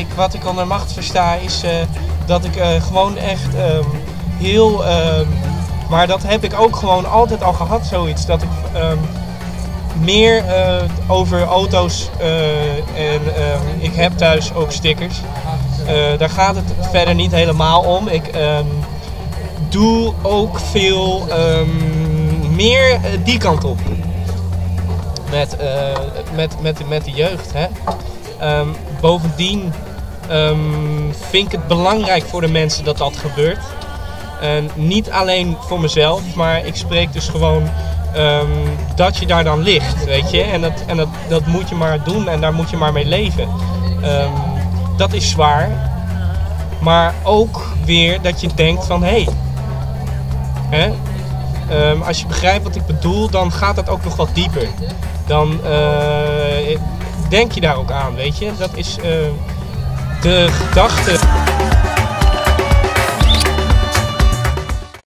Ik, wat ik onder macht versta is dat ik gewoon echt heel. Maar dat heb ik ook gewoon altijd al gehad, zoiets. Dat ik meer over auto's en ik heb thuis ook stickers. Daar gaat het verder niet helemaal om. Ik doe ook veel meer die kant op. Met de jeugd. Hè? Bovendien vind ik het belangrijk voor de mensen dat dat gebeurt. En niet alleen voor mezelf, maar ik spreek dus gewoon dat je daar dan ligt, weet je. En dat moet je maar doen en daar moet je maar mee leven. Dat is zwaar. Maar ook weer dat je denkt van, hé, hey, hè? Als je begrijpt wat ik bedoel, dan gaat dat ook nog wat dieper. Dan denk je daar ook aan, weet je. Dat is de gedachte.